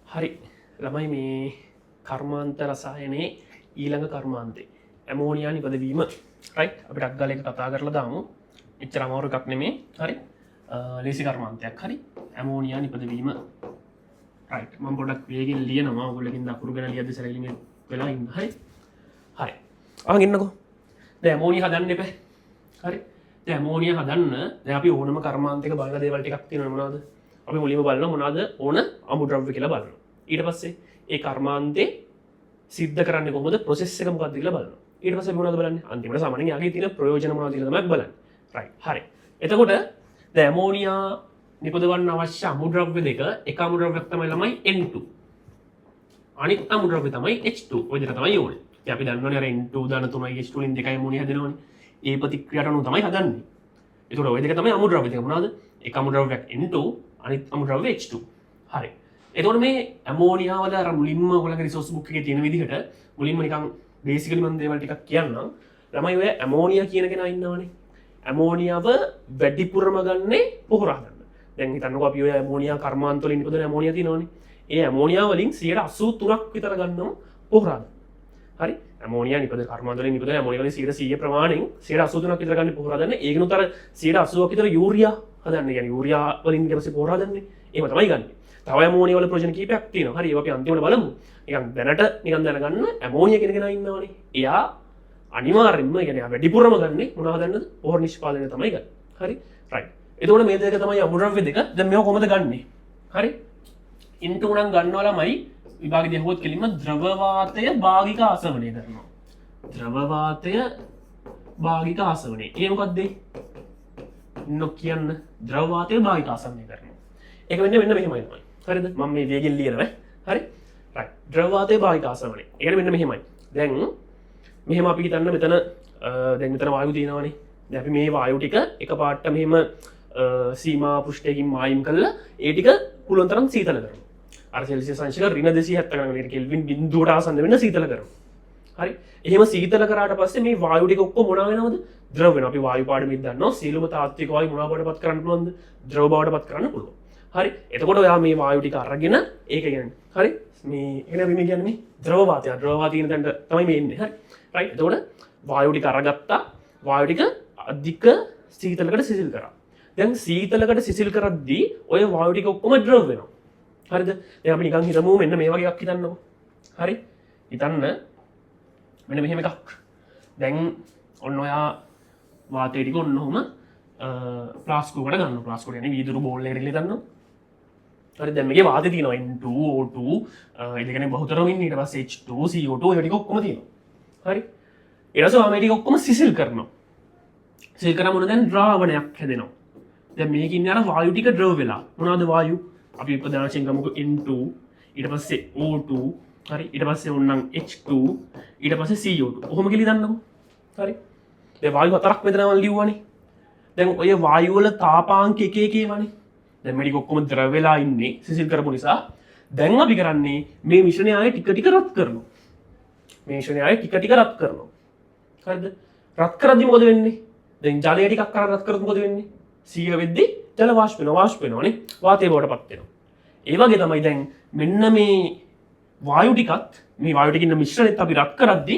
හරි ළමයි, මේ කර්මාන්ත රසායනයේ ඊළඟ කර්මාන්තේ ඇමෝනියා නිපදවීම. රයිට්, අපි ටක් ගාලා එක කතා කරලා දාමු. එච්චර අමාරු එකක් නෙමේ. හරි, ලේසි කර්මාන්තයක්. හරි, ඇමෝනියා නිපදවීම. රයිට්, මම පොඩක් වේගෙන් ලියනවා. ඔයගොල්ලෝකින් අකුරු ගැන ලියද්දි සැලකිලිමත් වෙලා ඉන්න. හරි හරි, අහන් ඉන්නකෝ. දැන් ඇමෝනියා හදන්න එපා. හරි, දැන් ඇමෝනියා හදන්න දැන් අපි ඕනම කර්මාන්තයක බලන දේවල් ටිකක් තියෙනවා. මොනවද? අපි මුලින්ම බලනවා මොනවද ඕන අමුද්‍රව්‍ය කියලා බලනවා. ඊට පස්සේ ඒ කර්මාන්තේ සිද්ධ කරන්නේ කොහොමද, ප්‍රොසෙස් එක මොකක්ද කියලා බලනවා. ඊට පස්සේ අපි මොනවද බලන්නේ? අන්තිමට සාමාන්‍යයෙන් යාගේ තියෙන ප්‍රයෝජන මොනවද කියලා තමයි බලන්නේ. රයිට්, හරි. එතකොට දැන් ඇමෝනියා නිපදවන්න අවශ්‍ය අමුද්‍රව්‍ය දෙක, එක අමුද්‍රව්‍යයක් තමයි ළමයි N2, අනිත් අමුද්‍රව්‍ය තමයි H2. ඔය දෙක තමයි ඕනේ. ඉතින් අපි දන්නවනේ අර N2 ධන 3යි H2 වලින් 2යි ඇමෝනියා හැදෙනවනේ. ඒ ප්‍රතික්‍රියාවට අනුව තමයි හදන්නේ. එතකොට ඔය දෙක තමයි අමුද්‍රව්‍ය දෙක. මොනවද? එක අමුද්‍රව්‍යයක් N2, අනිත් අමුද්‍රව්‍ය H2. හරි. එතකොට මේ ඇමෝනියා වල අර මුලින්ම ඔයගොල්ලන්ගේ රිසෝස් බුක් එකේ තියෙන විදිහට මුලින්ම නිකන් බේසිකලි මම දේවල් ටිකක් කියන්නම්. ළමයි, ඔය ඇමෝනියා කියන කෙනා ඉන්නවනේ. ඇමෝනියාව වැඩිපුරම ගන්නේ පොහොර හදන්න. දැන් හිතන්නකෝ අපි ඔය ඇමෝනියා කර්මාන්ත වලින් නිපදවන ඇමෝනියා තියෙනවනේ. ඒ ඇමෝනියා වලින් 83ක් විතර ගන්නවා පොහොර හදන්න. හරි, ඇමෝනියා නිපද කර්මාන්ත වලින් නිපදවන ඇමෝනියා වලින් 100 ප්‍රමාණයෙන් 83ක් විතර ගන්න පොහොර හදන්න. ඒකනුත් අර 80ක් විතර යූරියා හදන්න. ඒ කියන්නේ යූරියා වලින් ඊට පස්සේ පොහොර හදන්නේ. එහෙම තමයි ගන්නෙ. තව ඇමෝනියා වල ප්‍රයෝජන කීපයක් තියෙනවා. හරි, ඒවා අපි අන්තිමට බලමු. නිකන් දැනට නිකන් දැනගන්න, ඇමෝනියා කියන කෙනා ඉන්නවනේ. එයා අනිවාර්යෙන්ම, ඒ කියන්නේ වැඩිපුරම ගන්නෙ මොනවා හදන්නද? පොහොර නිෂ්පාදනය තමයි ගන්න. හරි, රයිට්. එතකොට මේ දෙක තමයි අමුද්‍රව්‍ය දෙක. දැන් මේවා කොහොමද ගන්නෙ? හරි, N2 නම් ගන්නවා ළමයි විභාගෙදී අහුවොත් කෙලින්ම ද්‍රව වාතය භාගික ආසවනය කරනවා. ද්‍රව වාතය භාගික ආසවනය. ඒ මොකද්ද? නොකියන්න, ද්‍රව වාතය භාගික ආසවනය කරනවා. ඒක වෙන්නේ මෙන්න මෙහෙමයි තමයි. හරිද? මම මේ වේගෙන් ලියනවා. හරි, රයිට්. ද්‍රව වාතය භාගික ආසවනය. ඒ කියන්නේ මෙන්න මෙහෙමයි. දැන් මෙහෙම අපි හිතන්න මෙතන, දැන් මෙතන වායු තියෙනවනේ. දැන් අපි මේ වායු ටික එකපාරට මෙහෙම සීමා පෘෂ්ඨයකින් මායිම් කරලා ඒ ටික පුළුවන් තරම් සීතල කරනවා. අර සෙල්සියස් අංශක ඍණ 270 ගණන් වලට කෙල්වින් බිඳුවට ආසන්න වෙන්න සීතල කරනවා. හරි, එහෙම සීතල කරාට පස්සේ මේ වායු ටික ඔක්කොම මොනවා වෙනවද? ද්‍රව වෙනවා. අපි වායු පාඩමෙත් දන්නවා සියලුම තාත්වික වායු මොනවා බවට පත් කරන්න පුළුවන්ද? ද්‍රව බවට පත් කරන්න පුළුවන්. හරි, එතකොට ඔයා මේ වායු ටික අරගෙන ඒක කියන්නේ, හරි, මේ එන අපි මේ කියන්නේ මේ ද්‍රව වාතය, ද්‍රව වාතය කියන තැනට තමයි මේ එන්නේ. හරි, රයිට්. එතකොට වායු ටික අරගත්තා, වායු ටික අධික සීතලකට සිසිල් කරා. දැන් සීතලකට සිසිල් කරද්දී ඔය වායු ටික ඔක්කොම ද්‍රව වෙනවා. හරිද? දැන් අපි නිකන් හිතමු මෙන්න මේ වගේ එකක් හිතන්නකෝ. හරි, හිතන්න මෙන්න මෙහෙම එකක්. දැන් ඔන්න ඔයා වාතය ටික ඔන්න ඔහොම ප්ලාස්කුවකට ගන්න. ප්ලාස්කුවට කියන්නේ වීදුරු බෝල් එකකට කියලා හිතන්න. හරි, දැන් මේකේ වාතය තියෙනවා N2 O2, ඒ කියන්නේ බහුතරම ඉන්නේ. ඊට පස්සේ H2 CO2, ඒ ටික ඔක්කොම තියෙනවා. හරි, ඊට පස්සේ ඔයා මේ ටික ඔක්කොම සිසිල් කරනවා. සිසිල් කරාම මොන දැන් ද්‍රාවණයක් හැදෙනවා. දැන් මේකේ ඉන්නේ අර වායු ටික ද්‍රව වෙලා. මොනවද වායු? අපි ප්‍රධාන වශයෙන් ගමුකෝ N2, ඊට පස්සේ O2, හරි, ඊට පස්සේ ඕන්නම් H2, ඊට පස්සේ CO2. ඔහොම කියලා හිතන්නකෝ. හරි, දැන් වායු හතරක් මෙතන මම ලිව්වනේ. දැන් ඔය වායු වල තාපාංක එක එක ඒවානේ. දැන් මේ ටික ඔක්කොම ද්‍රව වෙලා ඉන්නේ සිසිල් කරපු නිසා. දැන් අපි කරන්නේ මේ මිශ්‍රණය ආයේ ටික ටික රත් කරනවා. මේ මිශ්‍රණය ආයේ ටික ටික රත් කරනවා. හරිද? රත් කරද්දි මොකද වෙන්නේ? දැන් ජලය ටිකක් අර රත් කරොත් මොකද වෙන්නේ? 100 වෙද්දි ජල වාෂ්ප වෙනවා, වාෂ්ප වෙනවනේ, වාතය බවට පත් වෙනවා. ඒ වගේ තමයි දැන් මෙන්න මේ වායු ටිකත්, මේ වායු ටික ඉන්න මිශ්‍රණෙත් අපි රත් කරද්දි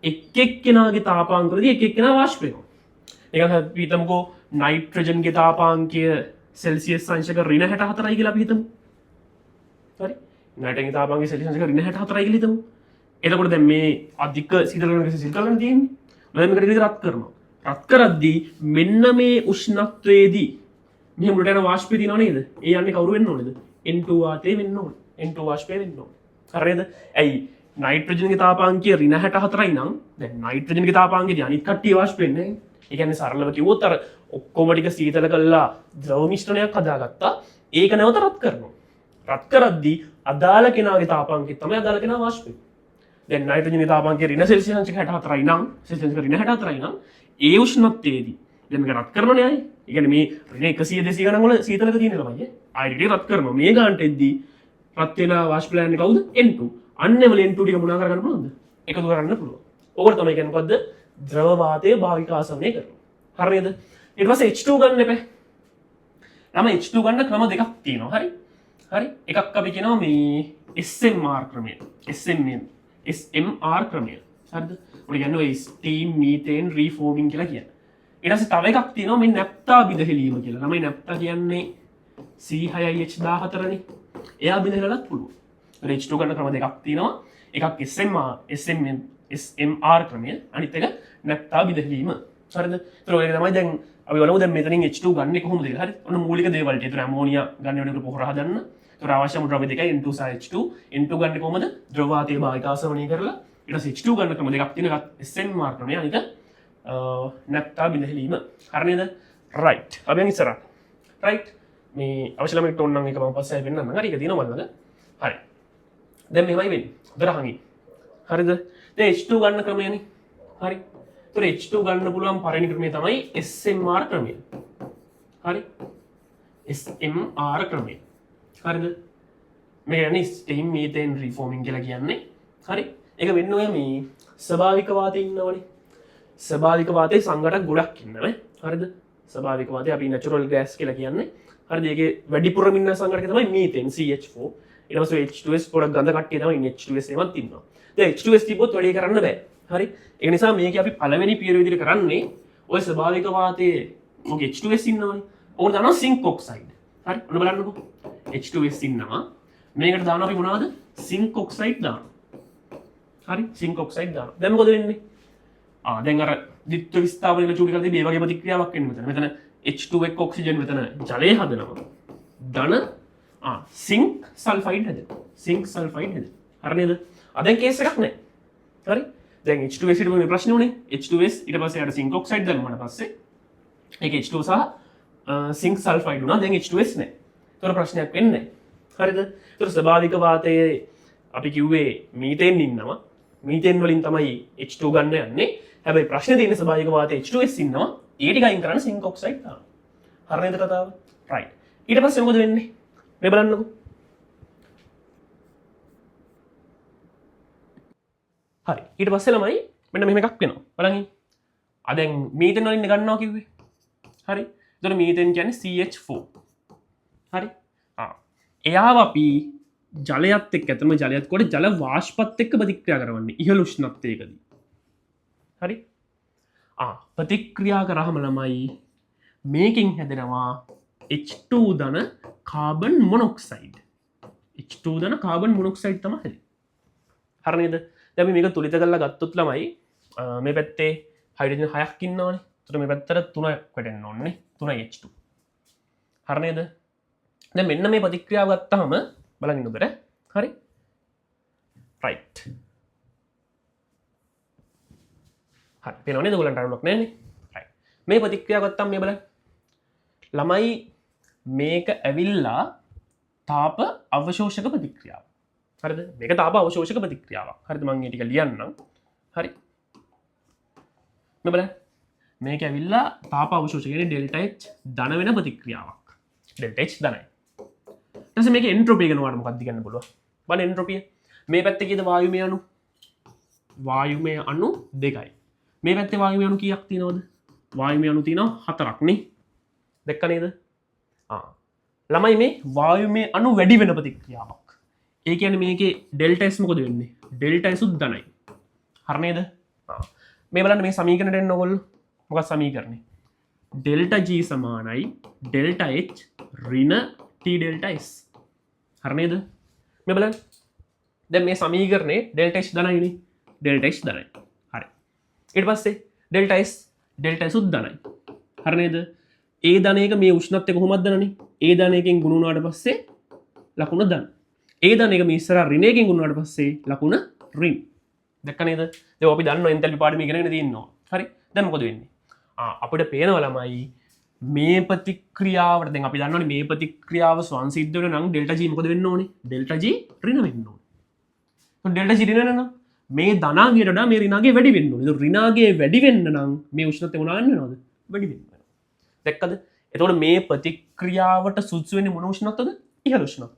එක් එක්කෙනාගේ තාපාංකවලදී එක එක්කෙනා වාෂ්ප වෙනවා. නිකන් අපි හිතමුකෝ නයිට්‍රජන්ගේ තාපාංකය සෙල්සියස් අංශක ඍණ 64යි කියලා අපි හිතමු. හරි, නයිට්‍රජන්ගේ තාපාංකය සෙල්සියස් අංශක ඍණ 64යි කියලා හිතමු. එතකොට දැන් මේ අධික සීතලකරණක සිසිල් කරලා තියෙන්නේ. දැන් මේකට විතර රත් කරනවා. රත් කරද්දී මෙන්න මේ උෂ්ණත්වයේදී මෙහෙම උඩට යන වාෂ්පය තියෙනව නේද? ඒ යන්නේ කවුරු වෙන්න ඕනේද? N2 වාතය වෙන්න ඕනේ. N2 වාෂ්පය වෙන්න ඕනේ. හරියද? ඇයි නයිට්‍රජන්ගේ තාපාංකය ඍණ 64යි නම් දැන් නයිට්‍රජන්ගේ තාපාංකයේදී අනිත් කට්ටිය වාෂ්ප වෙන්නේ නැහැ. ඒ කියන්නේ සරලව කිව්වොත් අර ඔක්කොම ටික සීතල කරලා ද්‍රව මිශ්‍රණයක් හදාගත්තා. ඒක නැවත රත් කරනවා. රත් කරද්දී අදාළ කෙනාගේ තාපාංකය තමයි අදාළ කෙනා වාෂ්ප වෙන්නේ. දැන් නයිට්‍රජන්ගේ තාපාංකය ඍණ සෙල්සියස් අංශක 64යි නම්, සෙල්සියස් අංශක ඍණ 64යි නම්, ඒ උෂ්ණත්වයේදී දැන් මේක රත් කරනවනේ ආයේ. ඒ කියන්නේ මේ ඍණ 100 200 ගණන් වල සීතලක තියෙන ළමයි ඈ. ආයෙ ටික රත් කරනවා. මේ ගානට එද්දී රත් වෙන වාෂ්ප යන්නේ කවුද? N2. අන්න ඒ වල N2 ටික මොනවා කරගන්න පුළුවන්ද? එකතු කරන්න පුළුවන්. ඕකට තමයි කියන්නේ මොකද්ද? ද්‍රව වාතය භාගික ආසවනය කරනවා. හරියද? ඊට පස්සේ H2 ගන්න එපා. ළමයි, H2 ගන්න ක්‍රම දෙකක් තියෙනවා. හරි. හරි, එකක් අපි කියනවා මේ SMR ක්‍රමය. SMM SMR ක්‍රමය. හරිද? ඔය කියන්නේ ඔය ස්ටීම් මීතේන් රීෆෝමින් කියලා කියන්නේ. ඊට පස්සේ තව එකක් තියෙනවා මේ නැප්තා බිඳහෙලීම කියලා. ළමයි නැප්තා කියන්නේ C6H14 නේ. එයා බිඳහෙලලත් පුළුවන්. H2 ගන්න ක්‍රම දෙකක් තියෙනවා. එකක් SMR SMM SMR ක්‍රමය, අනිත් එක නැප්තා බිඳහෙලීම. හරිද? ඒතර ඔය තමයි දැන් අපි බලමු දැන් මෙතනින් H2 ගන්නෙ කොහොමද කියලා. හරි? ඔන්න මූලික දේවල් ටික. ඒතර ඇමෝනියා ගන්න වෙනකොට පොහොර හදන්න. ඒතර අවශ්‍ය ද්‍රව්‍ය දෙකයි N2 සහ H2. N2 ගන්නෙ කොහොමද? ද්‍රව වාතයේ භාවිතාසවණය කරලා. ඊට පස්සේ H2 ගන්න ක්‍රම දෙකක් තියෙනවා. එකක් SMR ක්‍රමය, අනික නැප්තා බිඳහෙලීම. හරි නේද? රයිට්. අපි යන් ඉස්සරහට. රයිට්. මේ අවශ්‍ය ළමයින්ට ඕන නම් ඒක මම පස්සේ ආයෙ පෙන්නන්නම්. හරි, ඒක තියෙනවා මන් ළඟ. හරි. දැන් මෙහෙමයි වෙන්නේ. හොඳට අහන් ඉන්න. හරිද? දැන් H2 ගන්න ක්‍රමයනේ. හරි. ඒතර H2 ගන්න පුළුවන් පළවෙනි ක්‍රමය තමයි SMR ක්‍රමය. හරි. SMR ක්‍රමය. හරිද? මේ කියන්නේ ස්ටීම් මීතේන් රීෆෝමින් කියලා කියන්නේ. හරි. ඒක වෙන්න ඔය මේ ස්වභාවික වාතයේ ඉන්නවනේ. ස්වභාවික වාතයේ සංඝටක ගොඩක් ඉන්නව. හරිද? ස්වභාවික වාතය අපි නැචරල් ගෑස් කියලා කියන්නේ. හරිද? ඒකේ වැඩිපුරම ඉන්න සංඝටකය තමයි මීතේන් CH4. ඊට පස්සේ H2S පොඩක් ගඳ කට්ටිය තමයි ඉන්නේ, H2S එහෙමත් ඉන්නවා. දැන් H2S තිබ්බොත් වැඩේ කරන්න බෑ. හරි. ඒ නිසා මේක අපි පළවෙනි පියවර විදිහට කරන්නේ ඔය ස්වභාවික වාතයේ මොකද H2S ඉන්නවනේ. ඕකට දානවා සින්ක් ඔක්සයිඩ්. හරි. ඔන්න බලන්නකෝ. H2S ඉන්නවා. මේකට දානවා අපි මොනවද? සින්ක් ඔක්සයිඩ් දානවා. හරි, සින්ක් ඔක්සයිඩ් දානවා. දැන් මොකද වෙන්නේ? දැන් අර ද්විත්ව විස්ථාපන වල චූටි කරලා තිබ්බේ ඒ වගේ ප්‍රතික්‍රියාවක් වෙන්නේ මෙතන. මෙතන H2 එක්ක ඔක්සිජන් මෙතන ජලය හදනවා. ධන සින්ක් සල්ෆයිඩ් හැදෙනවා. සින්ක් සල්ෆයිඩ් හැදෙනවා. හරි නේද? දැන් කේස් එකක් නෑ. හරි? දැන් H2S ඊට මේ ප්‍රශ්නේ උනේ. H2S ඊට පස්සේ අර සින්ක් ඔක්සයිඩ් දැම්මම පස්සේ ඒක H2 සහ සින්ක් සල්ෆයිඩ් වුණා. දැන් H2S නෑ. ඒතර ප්‍රශ්නයක් වෙන්නේ නෑ. හරිද? ඒතර ස්වභාවික වාතයේ අපි කිව්වේ මීතේන් ඉන්නවා. මීතේන් වලින් තමයි H2 ගන්න යන්නේ. හැබැයි ප්‍රශ්නේ තියෙන්නේ ස්වභාවික වාතයේ H2S ඉන්නවා. ඒ ටික අයින් කරන්න සින්ක් ඔක්සයිඩ් දානවා. හරි නේද කතාව? රයිට්. ඊට පස්සේ මොකද වෙන්නේ? මේ බලන්නකෝ. හරි. ඊට පස්සේ ළමයි මෙන්න මෙහෙම එකක් වෙනවා. බලන් ඉන්න. දැන් මීතේන් වලින් ගන්නවා කිව්වේ. හරි. එතකොට මීතේන් කියන්නේ CH4. හරි. එයාව අපි ජලයත් එක්ක, ඇත්තම ජලයත් කොට ජල වාෂ්පත් එක්ක ප්‍රතික්‍රියා කරවන්නේ ඉහළ උෂ්ණත්වයකදී. හරි. ප්‍රතික්‍රියා කරාම ළමයි මේකෙන් හැදෙනවා H2 ධන කාබන් මොනොක්සයිඩ්. H2 ධන කාබන් මොනොක්සයිඩ් තමයි හැදෙන්නේ. හරි නේද? දැන් අපි මේක තුලිත කරලා ගත්තොත් ළමයි මේ පැත්තේ හයිඩ්‍රජන් 6ක් ඉන්නවනේ. එතකොට මේ පැත්තට 3ක් වැටෙන්න ඕනේ. 3 H2. හරි නේද? දැන් මෙන්න මේ ප්‍රතික්‍රියාව ගත්තාම බලන්න ඉන්න හොඳට. හරි. රයිට්. හරි. පේනව නේද ඔයගොල්ලන්ට අරුණක් නෑනේ. රයිට්. මේ ප්‍රතික්‍රියාව ගත්තාම මේ බලන්න. ළමයි මේක ඇවිල්ලා තාප අවශෝෂක ප්‍රතික්‍රියාව. හරිද? මේක තාප අවශෝෂක ප්‍රතික්‍රියාවක්. හරිද? මං මේ ටික ලියන්නම්. හරි. මේ බලන්න. මේක ඇවිල්ලා තාප අවශෝෂක කියන්නේ ඩෙල්ටා H ධන වෙන ප්‍රතික්‍රියාවක්. Delta H ධනයි. ඊට පස්සේ මේකේ එන්ට්‍රොපි එක නෝනාට මොකක්ද කියන්න පුළුවන්? බලන්න එන්ට්‍රොපිය. මේ පැත්තේ කීයද වායුමය අණු? වායුමය අණු 2යි. මේ පැත්තේ වායුමය අණු කීයක් තියෙනවද? වායුමය අණු තියෙනවා 4ක් නේ. දැක්ක නේද? ළමයි මේ වායුමය අණු වැඩි වෙන ප්‍රතික්‍රියාවක්. ඒ කියන්නේ මේකේ ඩෙල්ටා S මොකද වෙන්නේ? ඩෙල්ටා S උත් ධනයි. හරි නේද? මේ බලන්න මේ සමීකරණයට එන්න ඕගොල්ලෝ. මොකක්ද සමීකරණේ? ඩෙල්ටා G සමානයි ඩෙල්ටා H ඍණ T delta S. හරි නේද? මේ බලන්න. දැන් මේ සමීකරණේ ඩෙල්ටා H ධනයිනේ. ඩෙල්ටා H ධනයි. හරි. ඊට පස්සේ ඩෙල්ටා S delta S උත් ධනයි. හරි නේද? ඒ ධන එක මේ උෂ්ණත්වය කොහොමද ධනනේ? ඒ ධන එකෙන් ගුණ වුණාට පස්සේ ලකුණ ධන. ඒ ධන එක මේ ඉස්සරහා ඍණ එකෙන් ගුණ වුණාට පස්සේ ලකුණ ඍණ. දැක්ක නේද? දැන් අපි දන්නවා එන්තල්පි පාඩම ඉගෙනගෙන තියෙනවා. හරි. දැන් මොකද වෙන්නේ? අපිට පේනවා ළමයි මේ ප්‍රතික්‍රියාවට දැන් අපි දන්නවනේ මේ ප්‍රතික්‍රියාව ස්වංසිද්ධ වෙන නම් ඩෙල්ටා G මොකද වෙන්න ඕනේ? ඩෙල්ටා G ඍණ වෙන්න ඕනේ. તો ඩෙල්ටා G ඍණ වෙන නම් මේ ධනාංගයට වඩා මේ ඍණාංගය වැඩි වෙන්න ඕනේ. ඒතකොට ඍණාංගය වැඩි වෙන්න නම් මේ උෂ්ණත්වය මොනවා වෙන්න වෙනවද? වැඩි වෙන්න වෙනවා. දැක්කද? එතකොට මේ ප්‍රතික්‍රියාවට සුදුසු වෙන්නේ මොන උෂ්ණත්වද? ඉහළ උෂ්ණත්ව.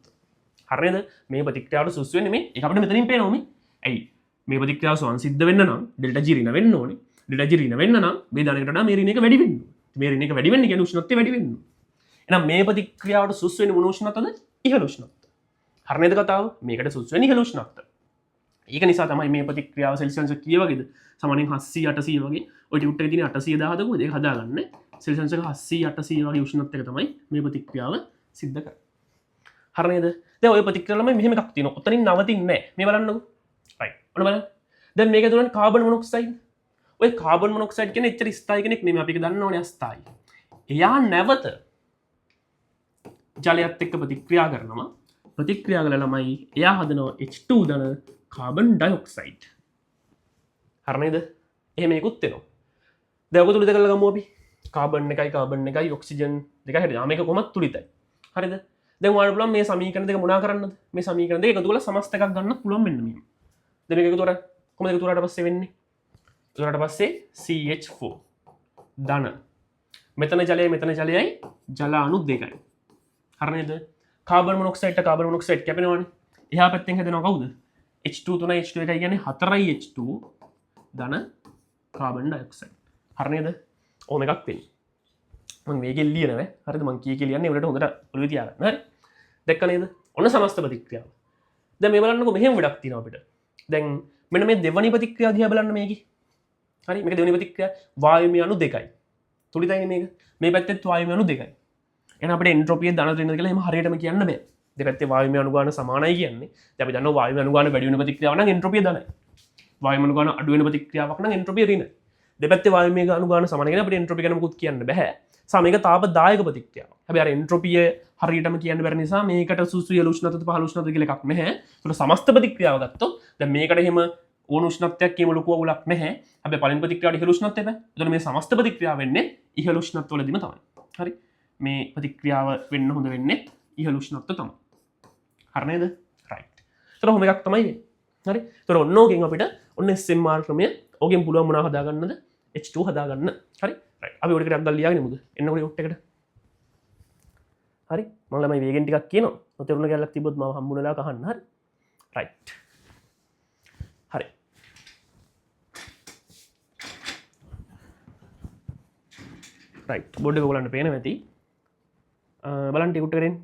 හරියද? මේ ප්‍රතික්‍රියාවට සුදුසු වෙන්නේ මේ. ඒක අපිට මෙතනින් පේනවා මේ. ඇයි? මේ ප්‍රතික්‍රියාව ස්වංසිද්ධ වෙන්න නම් ඩෙල්ටා G ඍණ වෙන්න ඕනේ. ඩෙල්ටා G ඍණ වෙන්න නම් මේ ධනයකට වඩා මේ ඍණ එක වැඩි වෙන්න ඕනේ. මේ ඍණ එක වැඩි වෙන්න කියන්නේ උෂ්ණත්වය වැඩි වෙන්න ඕනේ. එහෙනම් මේ ප්‍රතික්‍රියාවට සුදුසු වෙන්නේ මොන උෂ්ණත්වද? ඉහළ උෂ්ණත්ව. හරි නේද කතාව? මේකට සුදුසු වෙන්නේ ඉහළ උෂ්ණත්ව. ඒක නිසා තමයි මේ ප්‍රතික්‍රියාව සෙල්සියස් කීය වගේද? සාමාන්‍යයෙන් 700 800 වගේ. ඔය ටියුට් එකේ තියෙන 810 කොහොමද? ඒක හදාගන්න. සෙල්සියස් එක 700 800 වගේ උෂ්ණත්වයක තමයි මේ ප්‍රතික්‍රියාව සිද්ධ කරන්නේ. හරි නේද? දැන් ඔය ප්‍රතික්‍රියාව ළමයි මෙහෙම එකක් තියෙනවා. ඔතනින් නවතින්නේ නැහැ. මේ බලන්නකෝ. රයිට්. ඔන්න බලන්න. දැන් මේක තුනන් කාබන් මොනොක්සයිඩ්. ඔය කාබන් මොනොක්සයිඩ් කියන්නේ එච්චර ස්ථායී කෙනෙක් නෙමෙයි. අපි ඒක දන්නවනේ අස්ථායී. එයා නැවත ජලයත් එක්ක ප්‍රතික්‍රියා කරනවා. ප්‍රතික්‍රියා කළා ළමයි එයා හදනවා H2 ධන කාබන් ඩයොක්සයිඩ්. හරි නේද? එහෙම එකකුත් එනවා. දැන් ඔක තුලිත කරලා ගමු අපි. කාබන් එකයි කාබන් එකයි ඔක්සිජන් දෙකයි හරි. මේක කොහොමත් තුලිතයි. හරිද? දැන් ඔයාලට පුළුවන් මේ සමීකරණ දෙක මොනා කරන්නද? මේ සමීකරණ දෙක එකතු කරලා සමස්ත එකක් ගන්න පුළුවන් මෙන්න මෙහෙම. දැන් මේක එකතු කරා කොහොමද එකතු කරාට පස්සේ වෙන්නේ? එකතු කරාට පස්සේ CH4 ධන මෙතන ජලය මෙතන ජලයයි ජල අණු දෙකයි. හරි නේද? කාබන් මොනොක්සයිඩ්ට කාබන් මොනොක්සයිඩ් කැපෙනවනේ. එහා පැත්තෙන් හැදෙනවා කවුද? H2 තුනයි H2 එකයි කියන්නේ හතරයි H2 ධන කාබන් ඩයොක්සයිඩ්. හරි නේද? ඕම එකක් වෙන්නේ. මං වේගෙන් ලියනවා ඈ. හරිද? මං කී කී ලියන්නේ උඩට හොඳට ඔළුවේ තියාගන්න. හරි. දැක්ක නේද? ඔන්න සමස්ත ප්‍රතික්‍රියාව. දැන් මේ බලන්නකෝ මෙහෙම වැඩක් තියෙනවා අපිට. දැන් මෙන්න මේ දෙවනි ප්‍රතික්‍රියාව දිහා බලන්න මේකේ. හරි, මේක දෙවනි ප්‍රතික්‍රියාව වායුමය අණු දෙකයි. තුලිතයිනේ මේක. මේ පැත්තෙත් වායුමය අණු දෙකයි. එහෙනම් අපිට එන්ට්‍රොපිය ධන ඍණ කියලා එහෙම හරියටම කියන්න බෑ. දෙපැත්තේ වායුමය අණු ගාන සමානයි කියන්නේ. දැන් අපි දන්නවා වායුමය අණු ගාන වැඩි වෙන ප්‍රතික්‍රියාව නම් එන්ට්‍රොපිය ධනයි. වායුමය අණු ගාන අඩු වෙන ප්‍රතික්‍රියාවක් නම් එන්ට්‍රොපිය ඍණයි. දෙපැත්තේ වායුමය අණු ගාන සමාන කියන අපිට එන්ට්‍රොපි ගැන මොකුත් කියන්න බෑ. සහ මේක තාපදායක ප්‍රතික්‍රියාවක්. හැබැයි අර එන්ට්‍රොපිය හරියටම කියන්න බැරි නිසා මේකට සුසු ඉහළ උෂ්ණත්වද පහළ උෂ්ණත්වද කියලා එකක් නැහැ. ඒතකොට සමස්ත ප්‍රතික්‍රියාව ගත්තොත් දැන් මේකට එහෙම ඕන උෂ්ණත්වයක් කියමු ලොකු අවුලක් නැහැ. හැබැයි පළවෙනි ප්‍රතික්‍රියාවට ඉහළ උෂ්ණත්වය බෑ. ඒතකොට මේ සමස්ත ප්‍රතික්‍රියාව වෙන්නේ ඉහළ උෂ්ණත්වවලදීම තමයි. හරි. මේ ප්‍රතික්‍රියාව වෙන්න හොඳ වෙන්නේ ඉහළ උෂ්ණත්ව තමයි. හරි නේද? රයිට්. ඒතකොට ඔහොම එකක් තමයි වෙන්නේ. හරි. ඒතකොට ඔන්න ඕකෙන් අපිට ඔන්න SMR ක්‍රමය ඕකෙන් පුළුවන් මොනවා හදාගන්නද? H2 හදාගන්න. හරි. රයිට්. අපි ඔය ටික ටක් ගාලා ලියාගෙන ඉමුද? එන්නකො ටියුට් එකට. හරි. මම ළමයි වේගෙන් ටිකක් කියනවා. නොතේරුණ කැලක් තිබ්බොත් මම හම්බුන වෙලාවක අහන්න. හරි. රයිට්. හරි. රයිට්. බෝඩ් එක ඔයගොල්ලන්ට පේනවා ඇති. බලන්න ටියුට් එකට එන්න.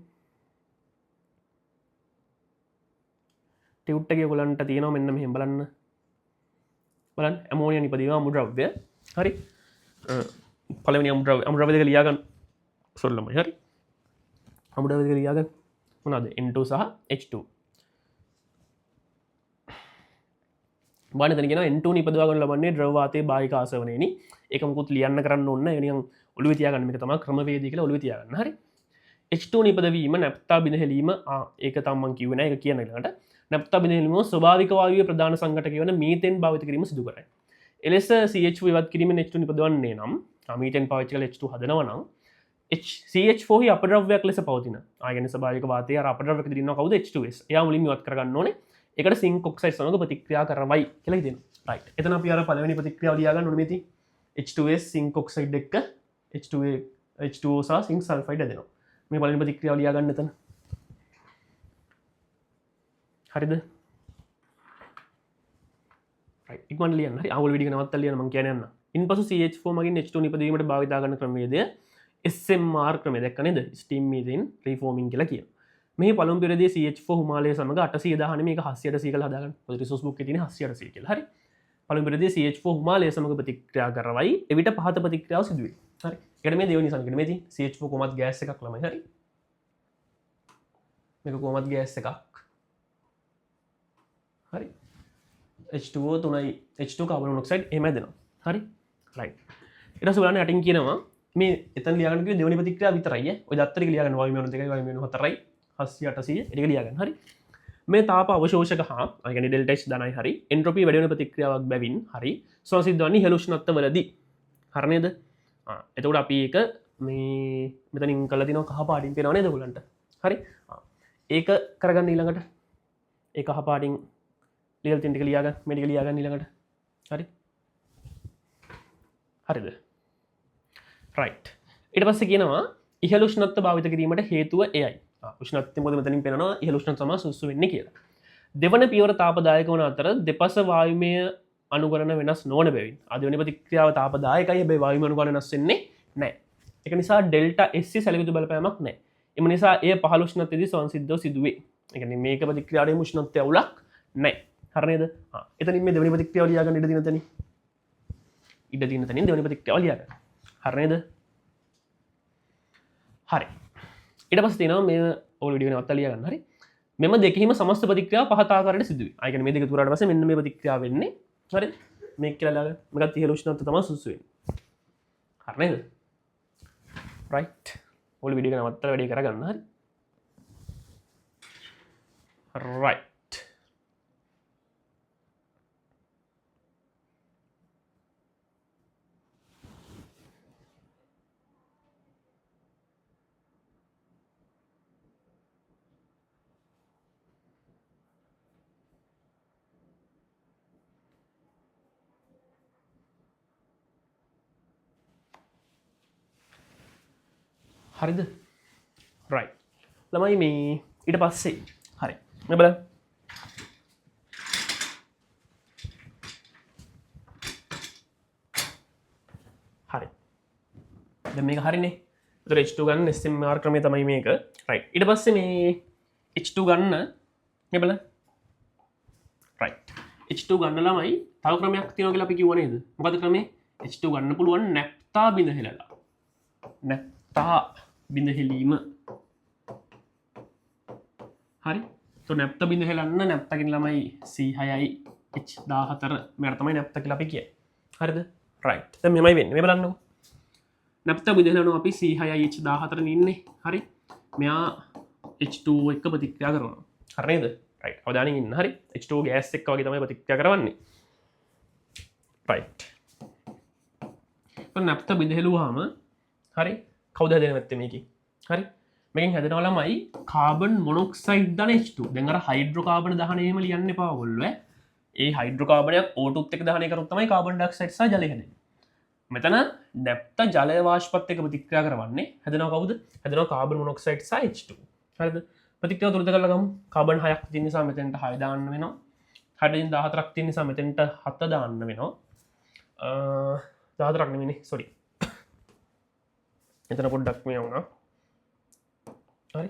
ටියුට් එකේ ඔයගොල්ලන්ට තියෙනවා මෙන්න මෙහෙම බලන්න. බලන්න ඇමෝනියා නිපදවීම අමුද්‍රව්‍ය. හරි. පළවෙනි අමුද්‍රව්‍ය දෙක ලියා ගන්න. සෝරි ළමයි. හරි. අමුද්‍රව්‍ය දෙක ලියා ගන්න. මොනවාද? N2 සහ H2. බලන්න එතන කියනවා N2 නිපදවා ගන්න ලබන්නේ ද්‍රව වාතයේ බාහික ආසවණයෙනි. ඒක මොකුත් ලියන්න කරන්න ඕනේ නැහැ. ඒක නිකන් ඔළුවේ තියාගන්න. මේක තමයි ක්‍රමවේදය කියලා ඔළුවේ තියාගන්න. හරි. H2 නිපදවීම නැප්තා බිඳ හෙලීම, ඒක තමයි මං කිව්වේ නෑ. ඒක කියන ඊළඟට. නැප්තා බිඳ හෙලීම ස්වභාවික වායුවේ ප්‍රධාන සංඝටකය වන මීතේන් භාවිත කිරීම සිදු කරයි. එලෙස CH4 ඉවත් කිරීමෙන් H2 නිපදවන්නේ නම්, මීතේන් පාවිච්චි කරලා H2 හදනවා නම්, CH4 හි අපද්‍රව්‍යයක් ලෙස පවතින. කියන්නේ ස්වභාවික වාතයේ අර අපද්‍රව්‍යයක් විදිහට ඉන්නවා කවුද? H2S. එයා මුලින්ම ඉවත් කරගන්න ඕනේ. ඒකට සින්ක් ඔක්සයිඩ් සමග ප්‍රතික්‍රියා කරවයි කියලා හිතෙනවා. රයිට්. එතන අපි අර පළවෙනි ප්‍රතික්‍රියාව ලියා ගන්න ඕනේ මේ තියෙන්නේ. H2S zinc oxide එක්ක H2A, H2O සහ සින්ක් සල්ෆයිඩ් හැදෙනවා. මේ පළවෙනි ප්‍රතික්‍රියාව ලියා ගන්න එතන. හරිද? රයිට්. ඉක්මනට ලියන්න. හරි. ආවොල් වීඩියෝ එක නවත්තලා ලියන්න මං කියන්නේ යන්න. ඉන්පසු CH4 මගින් H2 නිපදවීමට භාවිතා කරන ක්‍රමවේදය SMR ක්‍රමය. දැක්ක නේද? ස්ටීම් මීතේන් රීෆෝමින් කියලා කියනවා. මේ පළමු පෙරදියේ CH4 හිමාලය සමග අටසිය දහනම මේක හත්සිය අටසිය කියලා හදාගන්න. ඔය රිසෝස් බුක් එකේ තියෙන හත්සිය අටසිය කියලා. හරි. පළමු පෙරදියේ CH4 හිමාලය සමග ප්‍රතික්‍රියා කරවයි. එවිට පහත ප්‍රතික්‍රියාව සිදුවේ. හරි. ඒකට මේ දෙවෙනි සංකේතය මේ තියෙන්නේ. CH4 කොහොමත් ගෑස් එකක් ළමයි. හරි. මේක කොහොමත් ගෑස් එකක්. හරි. H2O තුනයි H2 carbon මොනොක්සයිඩ් එහෙම හැදෙනවා. හරි. රයිට්. ඊට පස්සේ බලන්න යටින් කියනවා මේ එතන ලියාගන්න කිව්වේ දෙවෙනි ප්‍රතික්‍රියාව විතරයි ඈ. ඔය දත්තර ටික ලියාගන්න වායු මෙවුන දෙකයි වායු මෙවුන හතරයි හත්සිය අටසිය ඒ ටික ලියාගන්න. හරි. මේ තාප අවශෝෂක හා, ඒ කියන්නේ ඩෙල්ටා H ධනයි හරි එන්ට්‍රොපි වැඩි වෙන ප්‍රතික්‍රියාවක් බැවින් හරි සංසිද්ධ වන්නේ ඉහළ උෂ්ණත්වවලදී. හරි නේද? එතකොට අපි ඒක මේ මෙතනින් කරලා තිනවා කහ පාටින් පේනව නේද ඔයගොල්ලන්ට? හරි. ඒක කරගන්න ඊළඟට. ඒ කහ පාටින් ලියලා තියෙන ටික ලියාගන්න. මේ ටික ලියාගන්න ඊළඟට. හරි. හරිද? රයිට්. ඊට පස්සේ කියනවා ඉහළ උෂ්ණත්ව භාවිත කිරීමට හේතුව එයයි. උෂ්ණත්වය මොකද මෙතනින් පේනවා ඉහළ උෂ්ණත්වය තමයි සුදුසු වෙන්නේ කියලා. දෙවන පියවර තාපදායක වන අතර දෙපස වායුමය අනුකරණ වෙනස් නොවන බැවින්. දෙවන ප්‍රතික්‍රියාව තාපදායකයි, හැබැයි වායුමය අනුකරණ වෙනස් වෙන්නේ නැහැ. ඒක නිසා ඩෙල්ටා SC සැලකිය යුතු බලපෑමක් නැහැ. එම නිසා එය පහළ උෂ්ණත්වයේදී සංසිද්ධව සිදුවේ. ඒ කියන්නේ මේක ප්‍රතික්‍රියාවේ උෂ්ණත්වය අවුලක් නැහැ. හරි නේද? එතනින් මේ දෙවෙනි ප්‍රතික්‍රියාව ලියා ගන්න ඉඩ තියෙන තැනින්. ඉඩ තියෙන තැනින් දෙවෙනි ප්‍රතික්‍රියාව ලියා ගන්න. හරි නේද? හරි. ඊට පස්සේ තියෙනවා මේ ඔයගොල්ලෝ වීඩියෝ එක නවත්තලා ලියා ගන්න. හරි. මෙම දෙකෙහිම සමස්ත ප්‍රතික්‍රියාව පහත ආකාරයට සිදුවේ. ඒ කියන්නේ මේ දෙක තුරාට පස්සේ මෙන්න මේ ප්‍රතික්‍රියාව වෙන්නේ. හරිද? මේක කියලා ලියා ගන්න. මේකත් ඉහළ උෂ්ණත්වය තමයි සුදුසු වෙන්නේ. හරි නේද? රයිට්. ඔයගොල්ලෝ වීඩියෝ එක නවත්තලා වැඩේ කරගන්න. හරි. රයිට්. හරිද? රයිට්. ළමයි මේ ඊට පස්සේ හරි. මේ බලන්න. හරි. දැන් මේක හරිනේ. ඒතර H2 ගන්න SMR ක්‍රමය තමයි මේක. රයිට්. ඊට පස්සේ මේ H2 ගන්න මේ බලන්න. රයිට්. H2 ගන්න ළමයි තව ක්‍රමයක් තියෙනවා කියලා අපි කිව්වා නේද? මොකද ක්‍රමේ? H2 ගන්න පුළුවන් නැප්තා බිඳ හෙලලා. නැප්තා බිඳ හෙලීම. හරි. તો නැප්තා බිඳ හෙලන්න නැප්තා කියන ළමයි C6 H14 මෙයාට තමයි නැප්තා කියලා අපි කියන්නේ. හරිද? රයිට්. දැන් මෙහෙමයි වෙන්නේ. මේ බලන්නකෝ. නැප්තා බිඳ හෙලනවා අපි C6 H14 නේ ඉන්නේ. හරි. මෙයා H2 එක්ක ප්‍රතික්‍රියා කරනවා. හරි නේද? රයිට්. අවධානයෙන් ඉන්න. හරි. H2 gas එක්ක වගේ තමයි ප්‍රතික්‍රියා කරවන්නේ. රයිට්. તો නැප්තා බිඳ හෙලුවාම හරි කවුද හැදෙන්නේ නැත්තේ මේකේ? හරි. මේකෙන් හැදෙනවා ළමයි කාබන් මොනොක්සයිඩ් ධන H2. දැන් අර හයිඩ්‍රෝකාබන් දහනය එහෙම ලියන්න එපා ඔයගොල්ලෝ ඈ. ඒ හයිඩ්‍රෝකාබනයක් O2 එක්ක දහනය කරොත් තමයි කාබන් ඩයොක්සයිඩ් සහ ජලය හැදෙන්නේ. මෙතන නැප්තා ජලය වාෂ්පත් එක්ක ප්‍රතික්‍රියා කරවන්නේ හැදෙනවා කවුද? හැදෙනවා කාබන් මොනොක්සයිඩ් සහ H2. හරිද? ප්‍රතික්‍රියාව තුරත කරලා ගමු. කාබන් 6ක් තියෙන නිසා මෙතෙන්ට 6 දාන්න වෙනවා. හයිඩ්‍රජන් 14ක් තියෙන නිසා මෙතෙන්ට 7 දාන්න වෙනවා. 14ක් නෙමෙයිනේ, සෝරි. එතන පොඩ්ඩක් මේ වුණා. හරි.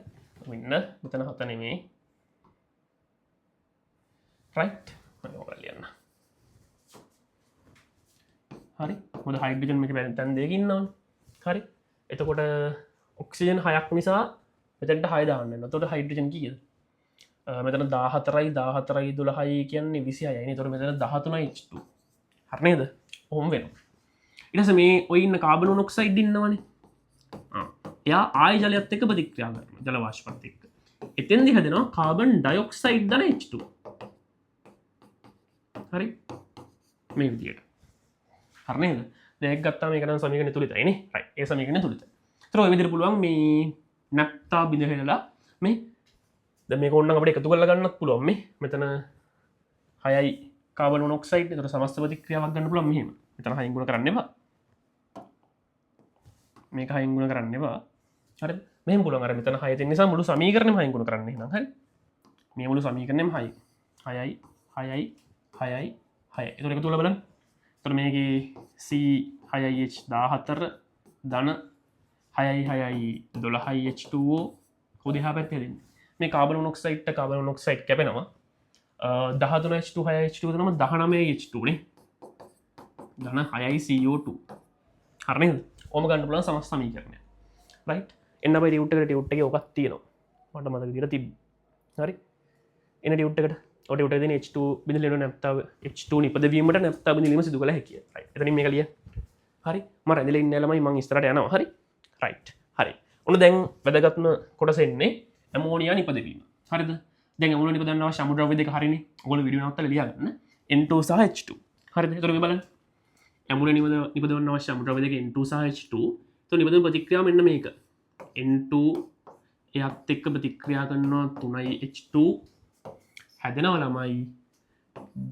මෙන්න මෙතන 7 නෙමෙයි. රයිට්. මම ඔයාලා ලියන්න. හරි. මොකද හයිඩ්‍රජන් මේක තැන් දෙකකින් ඉන්නවනේ. හරි. එතකොට ඔක්සිජන් 6ක් නිසා මෙතනට 6 දාන්න වෙනවා. එතකොට හයිඩ්‍රජන් කීයද? මෙතන 14යි 14යි 12යි කියන්නේ 26යි නේ. එතකොට මෙතන 13යි H2. හරි නේද? ඔහොම වෙනවා. ඊට පස්සේ මේ ඔය ඉන්න කාබන් මොනොක්සයිඩ් ඉන්නවනේ. එයා ආයි ජලයත් එක්ක ප්‍රතික්‍රියා කරනවා. ජල වාෂ්පත් එක්ක. එතෙන්දි හැදෙනවා කාබන් ඩයොක්සයිඩ් ධන H2. හරි. මේ විදියට. හරි නේද? දැන් ඒක ගත්තාම මේක නම් සමීකරණය තුලිතයි නේ. රයිට්. ඒ සමීකරණය තුලිතයි. ඒතර ඔය විදියට පුළුවන් මේ නැප්තා බිඳ හෙලලා මේ දැන් මේක ඕනනම් අපිට එකතු කරලා ගන්නත් පුළුවන් මේ. මෙතන 6යි කාබන් මොනොක්සයිඩ්. ඒතර සමස්ත ප්‍රතික්‍රියාවක් ගන්න පුළුවන් මෙහෙම. මෙතන 6න් ගුණ කරන්න එපා. මේක 6න් ගුණ කරන්න එපා. හරිද? මෙහෙම පුළුවන්. අර මෙතන 6 තියෙන නිසා මුළු සමීකරණයම 6න් ගුණ කරන්න එහෙනම්. හරි. මේ මුළු සමීකරණයම 6යි. 6යි 6යි 6යි 6. ඒතර එකතු කරලා බලන්න. ඒතර මේකේ C 6යි H 14 ධන 6යි 6යි 12යි H2O කොහොමද එහා පැත්තේ හැදෙන්නේ? මේ කාබන් මොනොක්සයිඩ්ට කාබන් මොනොක්සයිඩ් කැපෙනවා. 13 H2 6 H2 තනම 19 H2 නේ. ධන 6යි CO2. හරි නේද? ඔහොම ගන්න පුළුවන් සමස්ත සමීකරණය. රයිට්. එන්න අපි ටියුට් එකට, ටියුට් එකේ ඔකක් තියෙනවා. මට මතක විදියට තිබ්බ. හරි. එන්න ටියුට් එකට. ඔය ටියුට් එකේ තියෙන H2 බිඳ ලියන නැප්තා H2 නිපදවීමට නැප්තා බිඳ ලියීම සිදු කළ හැකිය. රයිට්. එතනින් මේක ලියන්න. හරි. මම රැඳිලා ඉන්නේ ළමයි, මං ඉස්සරහට යනවා. හරි. රයිට්. හරි. ඔන්න දැන් වැදගත්ම කොටස එන්නේ ඇමෝනියා නිපදවීම. හරිද? දැන් ඇමෝනියා නිපදවන්න අවශ්‍ය අමුද්‍රව්‍ය දෙක හරිනේ. ඔයගොල්ලෝ වීඩියෝ නවත්තලා ලියා ගන්න. N2 සහ H2. හරිද? එතකොට මේ බලන්න. ඇමෝනියා නිපදවන්න අවශ්‍ය අමුද්‍රව්‍ය දෙක N2 සහ H2. එතකොට නිපදවන ප්‍රතික්‍රියාව මෙන්න මේක. N2 එයත් එක්ක ප්‍රතික්‍රියා කරනවා 3යි H2 හැදෙනවා ළමයි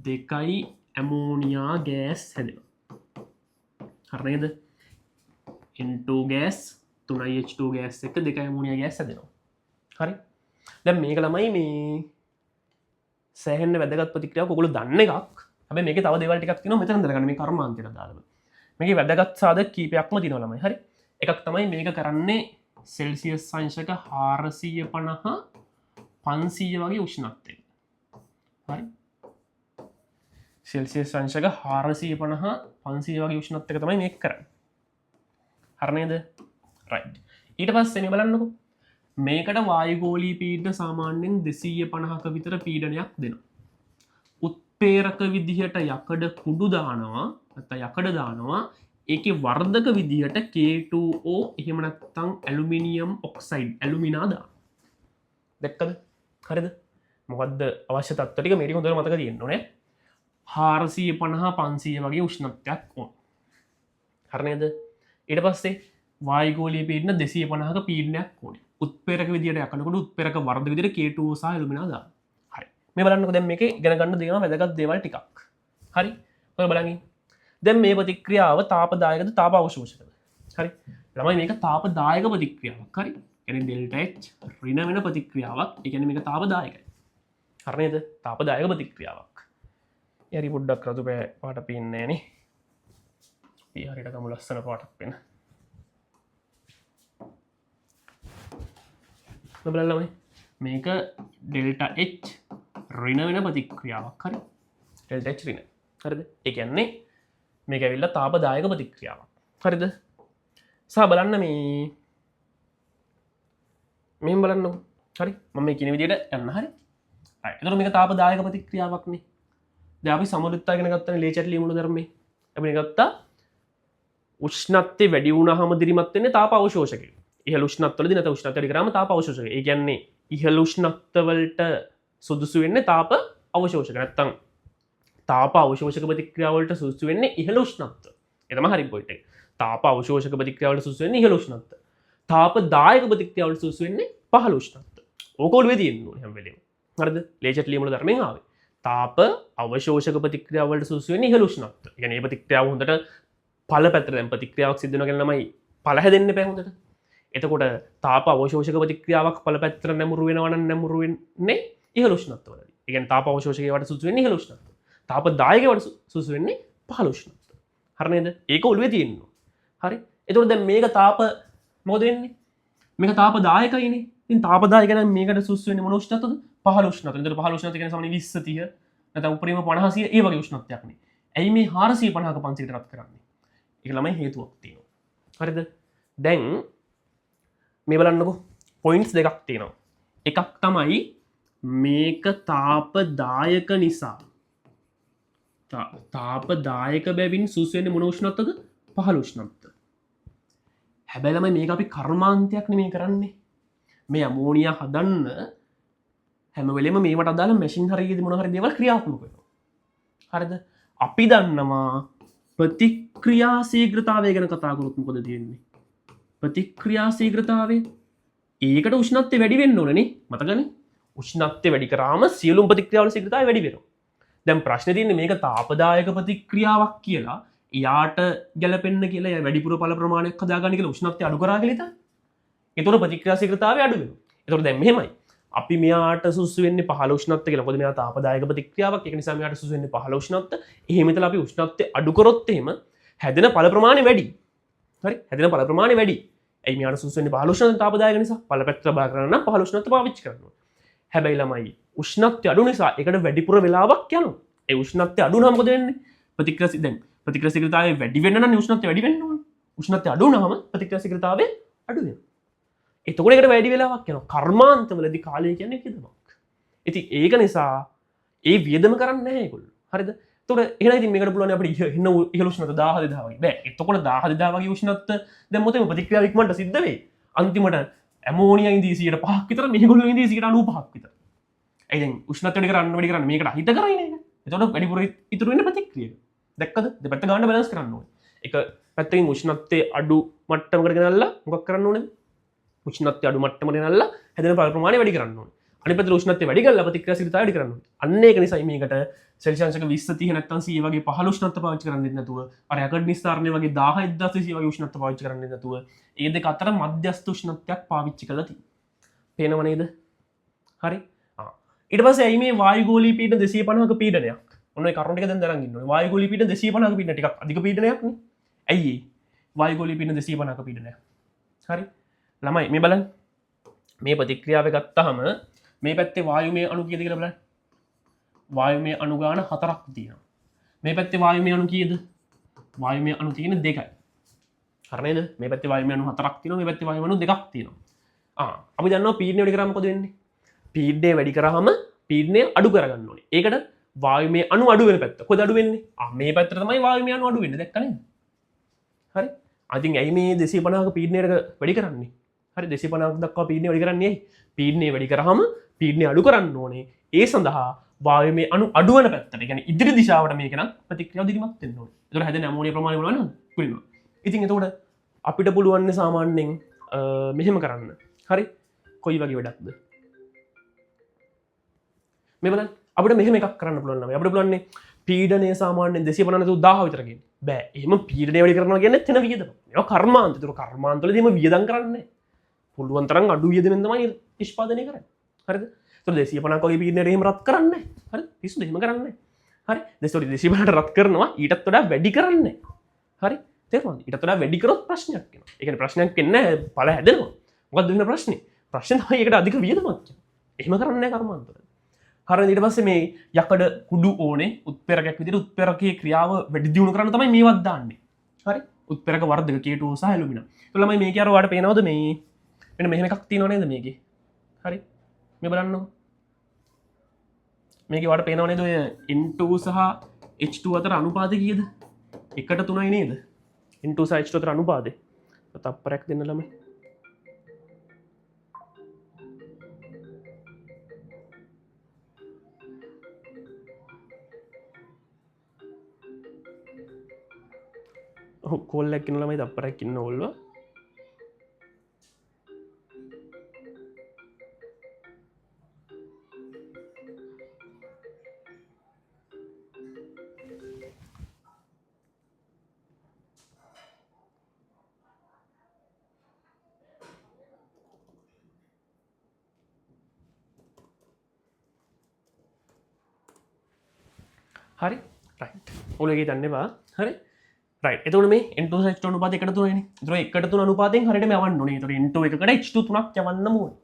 2යි ඇමෝනියා ගෑස් හැදෙනවා. හරි නේද? N2 gas 3යි H2 gas එක්ක 2යි ඇමෝනියා ගෑස් හැදෙනවා. හරි. දැන් මේක ළමයි මේ සෑහෙන්න වැදගත් ප්‍රතික්‍රියාවක්. ඔයගොල්ලෝ දන්න එකක්. හැබැයි මේකේ තව දේවල් ටිකක් තියෙනවා මෙතන දැනගන්න මේ කර්මාන්තයට අදාළව. මේකේ වැදගත් සාධක කීපයක්ම තියෙනවා ළමයි. හරි. එකක් තමයි මේක කරන්නේ සෙල්සියස් අංශක 450 500 වගේ උෂ්ණත්වයක. හරි, සෙල්සියස් අංශක 450 500 වගේ උෂ්ණත්වයක තමයි මේක කරන්නේ. හරි නේද? රයිට්. ඊට පස්සේ මේ බලන්නකෝ, මේකට වායුගෝලීය පීඩන සාමාන්‍යයෙන් 250ක විතර පීඩනයක් දෙනවා. උත්පේරක විදිහට යකඩ කුඩු දානවා, නැත්නම් යකඩ දානවා. ඒකේ වර්ධක විදිහට K2O එහෙම නැත්නම් ඇලුමිනියම් ඔක්සයිඩ් ඇලුමිනා දානවා. දැක්කද? හරිද? මොකද්ද අවශ්‍ය තත්ත්ව ටික මේ ටික හොඳට මතක තියෙන්න ඕනේ. 450 500 වගේ උෂ්ණත්වයක් ඕන. හරි නේද? ඊට පස්සේ වායුගෝලීය පීඩන 250ක පීඩනයක් ඕනේ. උත්පේරක විදියට යකඩ කුඩු, උත්පේරක වර්ධක විදියට K2O සහ ඇලුමිනා දානවා. හරි. මේ බලන්නකෝ, දැන් මේකේ ඉගෙන ගන්න තියෙනවා වැදගත් දේවල් ටිකක්. හරි. ඔය බලන් ඉන්න. දැන් මේ ප්‍රතික්‍රියාව තාපදායකද තාප අවශෝෂකද? හරි. ළමයි මේක තාපදායක ප්‍රතික්‍රියාවක්. හරි. ඒ කියන්නේ ඩෙල්ටා H ඍණ වෙන ප්‍රතික්‍රියාවක්. ඒ කියන්නේ මේක තාපදායකයි. හරි නේද? තාපදායක ප්‍රතික්‍රියාවක්. ඒ හරි පොඩ්ඩක් රතු පාට පේන්නේ නෑනේ. අපි හරියට ගමු ලස්සන පාටක් වෙන. මේ බලන්න ළමයි. මේක ඩෙල්ටා H ඍණ වෙන ප්‍රතික්‍රියාවක්. හරි. ඩෙල්ටා H ඍණ. හරිද? ඒ කියන්නේ මේක ඇවිල්ලා තාපදායක ප්‍රතික්‍රියාවක්. හරිද? සහ බලන්න මේ මෙහෙම බලන්නකෝ. හරි. මම මේ කියන විදිහට යන්න. හරි. රයිට්. එතකොට මේක තාපදායක ප්‍රතික්‍රියාවක් නේ. දැන් අපි සමතුලිතතාවය ගැන ගත්තනේ ලේ චැටලි මූල ධර්මයේ. අපි මේ ගත්තා උෂ්ණත්වය වැඩි වුණාම දිරිමත් වෙන්නේ තාප අවශෝෂකය. ඉහළ උෂ්ණත්වවලදී නැත්නම් උෂ්ණත්වය වැඩි කරාම තාප අවශෝෂකය. ඒ කියන්නේ ඉහළ උෂ්ණත්වවලට සුදුසු වෙන්නේ තාප අවශෝෂක. නැත්නම් තාප අවශෝෂක ප්‍රතික්‍රියාවලට සුදුසු වෙන්නේ ඉහළ උෂ්ණත්ව. ඒ තමයි හරි පොයින්ට් එක. තාප අවශෝෂක ප්‍රතික්‍රියාවලට සුදුසු වෙන්නේ ඉහළ උෂ්ණත්ව. තාප දායක ප්‍රතික්‍රියාවලට සුදුසු වෙන්නේ පහළ උෂ්ණත්ව. ඕක ඔළුවේ තියෙන්න ඕනේ හැම වෙලේම. හරිද? ලේ චැටලි මූල ධර්මයෙන් ආවේ. තාප අවශෝෂක ප්‍රතික්‍රියාවලට සුදුසු වෙන්නේ ඉහළ උෂ්ණත්ව. ඒ කියන්නේ මේ ප්‍රතික්‍රියාව හොඳට ඵල පැත්තට දැන් ප්‍රතික්‍රියාවක් සිද්ධ වෙනවා කියන ළමයි ඵල හැදෙන්න එපා හොඳට. එතකොට තාප අවශෝෂක ප්‍රතික්‍රියාවක් ඵල පැත්තට නැමුරු වෙනවා නම් නැමුරු වෙන්නේ ඉහළ උෂ්ණත්වවලදී. ඒ කියන්නේ තාප අවශෝෂක ඒවාට සුදුසු වෙන්නේ ඉහළ උෂ්ණත්ව. තාප දායක ඒවාට සුදුසු වෙන්නේ පහළ උෂ්ණත්ව. හරි නේද? ඒක ඔළුවේ තියෙන්න ඕන. හරි. එතකොට දැන් මේක තාප මොකද වෙන්නේ? මේක තාප දායකයිනේ. ඉතින් තාප දායක නම් මේකට සුදුසු වෙන්නේ මොන උෂ්ණත්වද? පහළ උෂ්ණත්ව. එතකොට පහළ උෂ්ණත්ව කියන්නේ සාමාන්‍ය 20 30 නැත්නම් උපරිම 50 100 ඒ වගේ උෂ්ණත්වයක් නේ. ඇයි මේ 450ක 500කට රත් කරන්නේ? ඒක ළමයි හේතුවක් තියෙනවා. හරිද? දැන් මේ බලන්නකෝ පොයින්ට්ස් දෙකක් තියෙනවා. එකක් තමයි මේක තාපදායක නිසා තාපදායක බැවින් සුදුසු වෙන්නේ මොන උෂ්ණත්වද? පහළ උෂ්ණත්ව. හැබැයි ළමයි මේක අපි කර්මාන්තයක් නෙමෙයි කරන්නේ. මේ ඇමෝනියා හදන්න හැම වෙලෙම මේවට අදාළ මැෂින් හරියදී මොන හරි දේවල් ක්‍රියාත්මක වෙනවා. හරිද? අපි දන්නවා ප්‍රතික්‍රියා ශීඝ්‍රතාවය ගැන කතා කරොත් මොකද තියෙන්නේ? ප්‍රතික්‍රියා ශීඝ්‍රතාවය ඒකට උෂ්ණත්වය වැඩි වෙන්න ඕනේ නේ. මතකනේ? උෂ්ණත්වය වැඩි කරාම සියලුම ප්‍රතික්‍රියාවල ශීඝ්‍රතාවය වැඩි වෙනවා. දැන් ප්‍රශ්නේ තියෙන්නේ මේක තාපදායක ප්‍රතික්‍රියාවක් කියලා එයාට ගැලපෙන්න කියලා එයා වැඩිපුර ඵල ප්‍රමාණයක් හදාගන්න කියලා උෂ්ණත්වය අඩු කරා කියලා හිතන්න. ඒතකොට ප්‍රතික්‍රියා ශීඝ්‍රතාවය අඩු වෙනවා. ඒතකොට දැන් මෙහෙමයි. අපි මෙයාට සුදුසු වෙන්නේ පහළ උෂ්ණත්වය කියලා. මොකද මෙයා තාපදායක ප්‍රතික්‍රියාවක්. ඒක නිසා මෙයාට සුදුසු වෙන්නේ පහළ උෂ්ණත්වය. එහෙම හිතලා අපි උෂ්ණත්වය අඩු කරොත් එහෙම හැදෙන ඵල ප්‍රමාණය වැඩි. හරි? හැදෙන ඵල ප්‍රමාණය වැඩි. ඇයි මෙයාට සුදුසු වෙන්නේ පහළ උෂ්ණත්වය තාපදායක නිසා? ඵල පැත්ත බා කරන්න නම් පහළ උෂ්ණත්වය පාවිච්චි කරන්න ඕනේ. හැබැයි ළමයි උෂ්ණත්වය අඩු නිසා ඒකට වැඩිපුර වෙලාවක් යනවා. ඒ උෂ්ණත්වය අඩු වුණාම මොකද වෙන්නේ? දැන් ප්‍රතික්‍රියා ශීඝ්‍රතාවය වැඩි වෙන්න නම් උෂ්ණත්වය වැඩි වෙන්න ඕනේ. උෂ්ණත්වය අඩු වුණාම ප්‍රතික්‍රියා ශීඝ්‍රතාවය අඩු වෙනවා. එතකොට ඒකට වැඩි වෙලාවක් යනවා. කර්මාන්තවලදී කාලය කියන්නේ වියදමක්. ඉතින් ඒක නිසා ඒ වියදම කරන්නේ නැහැ ඒගොල්ලෝ. හරිද? එතකොට එහෙනම් ඉතින් මේකට පුළුවන් අපිට ඉහළ උෂ්ණත්ව 1000 2000 වගේ. බෑ. එතකොට 1000 2000 වගේ උෂ්ණත්ව දැම්මොත් එimhe ප්‍රතික්‍රියාව ඉක්මනට සිද්ධ වෙයි. අන්තිමට ඇමෝනියා ඉඳී 105ක් විතර, මේගොල්ලෝ ඉඳී 95ක් විතර. ඒ දැන් උෂ්ණත්වය වැඩි කරන්න වැඩි කරන්න මේකට අහිත කරයිනේ ඒක. එතකොට වැඩිපුර ඉතුරු වෙන ප්‍රතික්‍රියාව. දැක්කද? දෙපැත්ත ගන්න බැලන්ස් කරන්න ඕනේ. එක පැත්තකින් උෂ්ණත්වයේ අඩු මට්ටමකට ගෙනල්ලා මොකක් කරන්න ඕනේද? උෂ්ණත්වය අඩු මට්ටමට ගෙනල්ලා හැදෙන ඵල ප්‍රමාණය වැඩි කරන්න ඕනේ. අනිත් පැත්තට උෂ්ණත්වය වැඩි කරලා ප්‍රතික්‍රියා ශීඝ්‍රතාවය වැඩි කරන්න ඕනේ. අන්න ඒක නිසායි මේකට සෙල්සියස් අංශක 20 30 නැත්නම් 100 වගේ පහළ උෂ්ණත්ව පාවිච්චි කරන්නෙත් නැතුව, අර යකඩ නිස්සාරණය වගේ 1000 1200 වගේ උෂ්ණත්ව පාවිච්චි කරන්නෙත් නැතුව, ඒ දෙක අතර මධ්‍යස්ථ උෂ්ණත්වයක් පාවිච්චි කරලා තියෙනවා. පේනව නේද? හරි. ඊට පස්සේ ඇයි මේ වායුගෝලීය පීඩන 250ක පීඩනයක්? ඔන්න ඔය කරුණ ටික දැන් දැනන් ඉන්න ඕනේ. වායුගෝලීය පීඩන 250ක පීඩන ටිකක් අධික පීඩනයක් නේ. ඇයි ඒ? වායුගෝලීය පීඩන 250ක පීඩනයක්. හරි. ළමයි මේ බලන්න. මේ ප්‍රතික්‍රියාව ගත්තාම මේ පැත්තේ වායුමය අණු කීයද කියලා බලන්න. වායුමය අණු ගාන 4ක් තියෙනවා. මේ පැත්තේ වායුමය අණු කීයද? වායුමය අණු තියෙන 2යි. හරි නේද? මේ පැත්තේ වායුමය අණු 4ක් තියෙනවා, මේ පැත්තේ වායුමය අණු 2ක් තියෙනවා. අපි දන්නවා පීඩනය වැඩි කරාම මොකද වෙන්නේ? පීඩනය වැඩි කරාම පීඩනය අඩු කරගන්න ඕනේ. ඒකට වායුමය අණු අඩු වෙන පැත්ත. කොහෙද අඩු වෙන්නේ? මේ පැත්තට තමයි වායුමය අණු අඩු වෙන්නේ. දැක්ක නේද? හරි. ඉතින් ඇයි මේ 250ක පීඩනයට වැඩි කරන්නේ? හරි, 250ක් දක්වා පීඩනය වැඩි කරන්නේ ඇයි? පීඩනය වැඩි කරාම පීඩනය අඩු කරන්න ඕනේ. ඒ සඳහා වායුමය අණු අඩු වෙන පැත්තට, ඒ කියන්නේ ඉදිරි දිශාවට මේක නම් ප්‍රතික්‍රියාව දිරිමත් වෙන්න ඕනේ. ඒතකොට හැදෙන ඇමෝනියා ප්‍රමාණය මොනවද? කුලිනවා. ඉතින් එතකොට අපිට පුළුවන් සාමාන්‍යයෙන් මෙහෙම කරන්න. හරි, කොයි වගේ වැඩක්ද? මේ බලන්න, අපිට මෙහෙම එකක් කරන්න පුළුවන් ළමයි. අපිට පුළුවන් පීඩනය සාමාන්‍යයෙන් 250 නැතුව 1000 විතර ගේන්න. බෑ. එහෙම පීඩනය වැඩි කරනවා කියන්නේ එතන වියදම. මේවා කර්මාන්ත. ඒතර කර්මාන්තවලදී එහෙම වියදම් කරන්නේ නෑ. පුළුවන් තරම් අඩු වියදමෙන් තමයි නිෂ්පාදනය කරන්නේ. හරිද? ඒතර 250ක් වගේ පීඩනයට එහෙම රත් කරන්නේ නෑ. හරිද? පිස්සුද එහෙම කරන්නේ නෑ. හරි. දැන් 250ට රත් කරනවා ඊටත් වඩා වැඩි කරන්නේ නෑ. හරි? තේරුණාද? ඊටත් වඩා වැඩි කරොත් ප්‍රශ්නයක් එනවා. ඒ කියන්නේ ප්‍රශ්නයක් එන්නේ නෑ, ඵල හැදෙනවා. මොකද්ද වෙන ප්‍රශ්නේ? ප්‍රශ්නේ තමයි ඒකට අධික වියදමක් යනවා. එහෙම කරන්නේ නෑ කර්මාන්තවල. හරි, ඊට පස්සේ මේ යකඩ කුඩු ඕනේ උත්ප්‍රේරකයක් විදිහට උත්ප්‍රේරකයේ ක්‍රියාව වැඩි දියුණු කරන්න තමයි මේවත් දාන්නේ. හරි, උත්ප්‍රේරක වර්ධක K2 සහ ඇලුමිනියම්. ඒතකොට ළමයි මේකේ අර ඔයාලට පේනවද මේ මෙන්න මෙහෙම එකක් තියෙනව නේද මේකේ? හරි, මේ බලන්නකෝ. මේකේ ඔයාලට පේනව නේද ඔය N2 සහ H2 අතර අනුපාතය කීයද? එකට තුනයි නේද? N2 සහ H2 අතර අනුපාතය. තප්පරයක් දෙන්න ළමයි. ඔව්, කෝල් එකක් ඉන්න ළමයි, තප්පරයක් ඉන්න ඕගොල්ලෝ. හරි, රයිට්. ඔයගොල්ලෝ ඒක හිතන්න එපා. හරි, රයිට්. එතකොට මේ N2 සහ H2 අනුපාතය එකට තුනයිනේ. එතකොට එකට තුන අනුපාතයෙන් හරියටම යවන්න ඕනේ. එතකොට N2 එකකට H2 තුනක් යවන්න ඕනේ.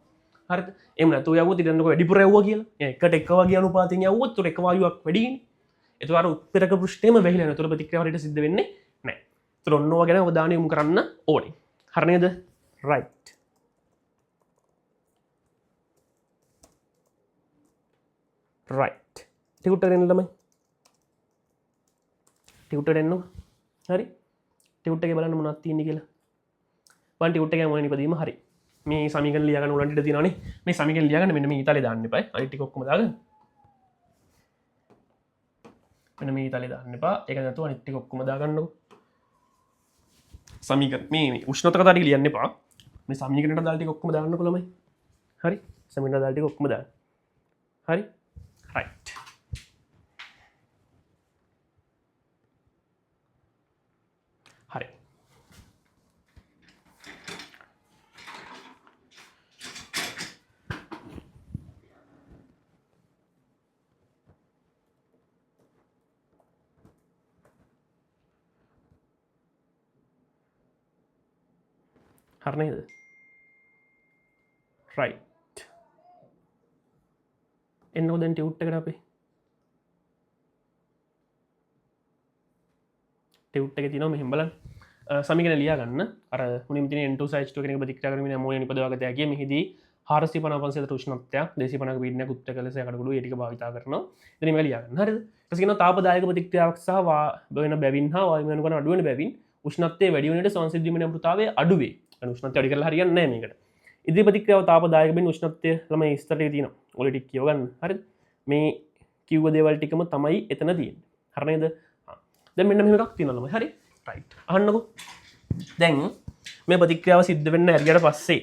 හරිද? එහෙම නැතුව යවුවොත් ඊට වැඩිපුර යවුවා කියලා. එකට එක වගේ අනුපාතයෙන් යවුවොත් එතකොට එක වායුවක් වැඩිනේ. එතකොට අර උත්ප්‍රේරක පෘෂ්ඨයම වැහිලා යනවා. එතකොට ප්‍රතික්‍රියාව හරියට සිද්ධ වෙන්නේ නැහැ. එතකොට ඔන්න ඔවා ගැන අවධානය යොමු කරන්න ඕනේ. හරි නේද? රයිට්. රයිට්. ටියුට් එකට එන්න ළමයි. ටියුට් එකට එන්නකො. හරි. ටියුට් එකේ බලන්න මොනවද තියෙන්නේ කියලා. බලන්න ටියුට් එකේ මොන ඉපදීම හරි. මේ සමීකරණ ලියා ගන්න ඕලන්ට ඉඩ තියෙනවනේ. මේ සමීකරණ ලියා ගන්න මෙන්න මේ ඊතලේ දාන්න එපා. අනිත් ටික ඔක්කොම දාගන්න. මෙන්න මේ ඊතලේ දාන්න එපා. ඒක නැතුව අනිත් ටික ඔක්කොම දාගන්නකො. සමීකරණ මේ උෂ්ණත්ව කතා ටික ලියන්න එපා. මේ සමීකරණයට දාලා ටික ඔක්කොම දාන්නකො ළමයි. හරි. සමීකරණයට දාලා ටික ඔක්කොම දාන්න. හරි. රයිට්. හරි. හරි නේද? රයිට්. එන්නකො දැන් ටියුට් එකට අපි. ටියුට් එකේ තියෙනවා මෙහෙම බලන්න. සමීකරණ ලියා ගන්න. අර මුලින්ම තියෙන N2 සහ H2 කියන එක ප්‍රතික්‍රියා කරමින් ඇමෝනියා නිපදවාගත හැකිය. මෙහිදී 450 500 උෂ්ණත්වයක් 250ක පීඩනයක් උත්තර ලෙස යකඩ කුඩු ඒ ටික භාවිතා කරනවා. ඉතින් මේක ලියා ගන්න. හරිද? ඊට පස්සේ කියනවා තාපදායක ප්‍රතික්‍රියාවක් සහ වෙන බැවින් හා වායුමය අණු ගණන අඩු වෙන බැවින් උෂ්ණත්වය වැඩි වන විට සංසිද්ධ වීමේ අමෘතාවය අඩු වේ. අනේ උෂ්ණත්වය වැඩි කරලා හරියන්නේ නැහැ මේකට. ඉදිරි ප්‍රතික්‍රියාව තාපදායක බැවින් උෂ්ණත්වය ළමයි ඉස්තර ටික තියෙනවා. ඔය ටික කියව ගන්න. හරිද? මේ කිව්ව දේවල් ටිකම තමයි එතන තියෙන්නේ. හරි නේද? දැන් මෙන්න මෙහෙම එකක් තියෙනවා ළමයි. හරි? රයිට්. අහන්නකෝ. දැන් මේ ප්‍රතික්‍රියාව සිද්ධ වෙන්න ඇරියට පස්සේ